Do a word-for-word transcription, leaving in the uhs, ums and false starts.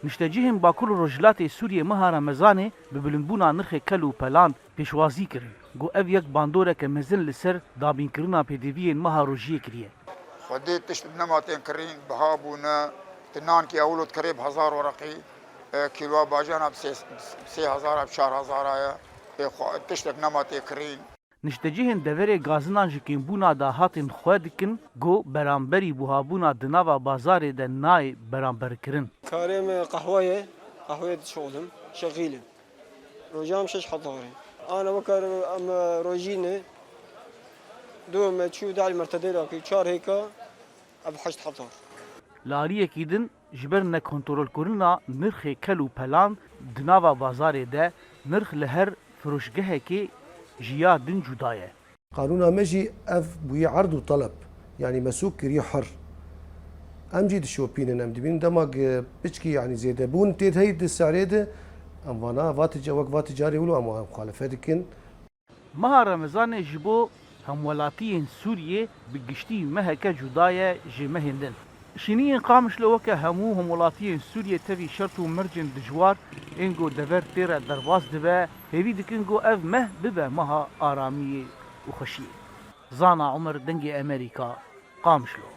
Niştecihên Bakur û Rojhilatê Sûriyê meha Remezanê bi bilindbûna nirxê kel û pelan pêşwazî kirin. Got ev yek bandoreke mezin li ser dabînkirina pêdiviyên meha rojiyê kiriye. Xwedê tişt nema tên kirîn, biha bûne. Ti nankî ewilo dikerê bi hezar wereqî, e, kîloa bajana bi sê, sê hezara, bi çar hezara ye. Ê xwe, tiştek nema tê kirîn. Niştecihên deverê gazinan ji kêmbûna dahatên xwe dikin, got beramberî buhabûna di nava bazarê de nayê beramberkirin. Karê me qehwe ye, qehweyê dişolim, şexîlim. Roja em şeş hezar e. Ana wekar em rojî ne, do me çû dal mertedê rakî çar hêka, ev heşt hezar. Li aliyekî din, ji ber nekontrolkirina nirxê kel û pelan di nava bazarê de, nirx li her firoşgehekê ji ya din cuda ye. Qanûna me jî ev bûye erd û teleb. Yanî me sûk kiriye her. Em jî dişopînin, em dibînin dema ge piçkî, yanî zêdebûn tê de heyî di serê de, em vana va tica-, wek va ticarê wilo em wan muxalife dikin. Meha Remezanê ji bo hemwelatiyên Sûriyê bi giştî meheke cuda ye ji mehên din. Şîniyên Qamişlo weke hemû hemwelatiyên Sûriyê tevî şert û mercên dijwar ên ku dever tê re derbas dibe, hêvî dikin ku ev meh bibe meha aramiyê û xweşiyê. Zana Omer, Dengê Emerîka, Qamişlo.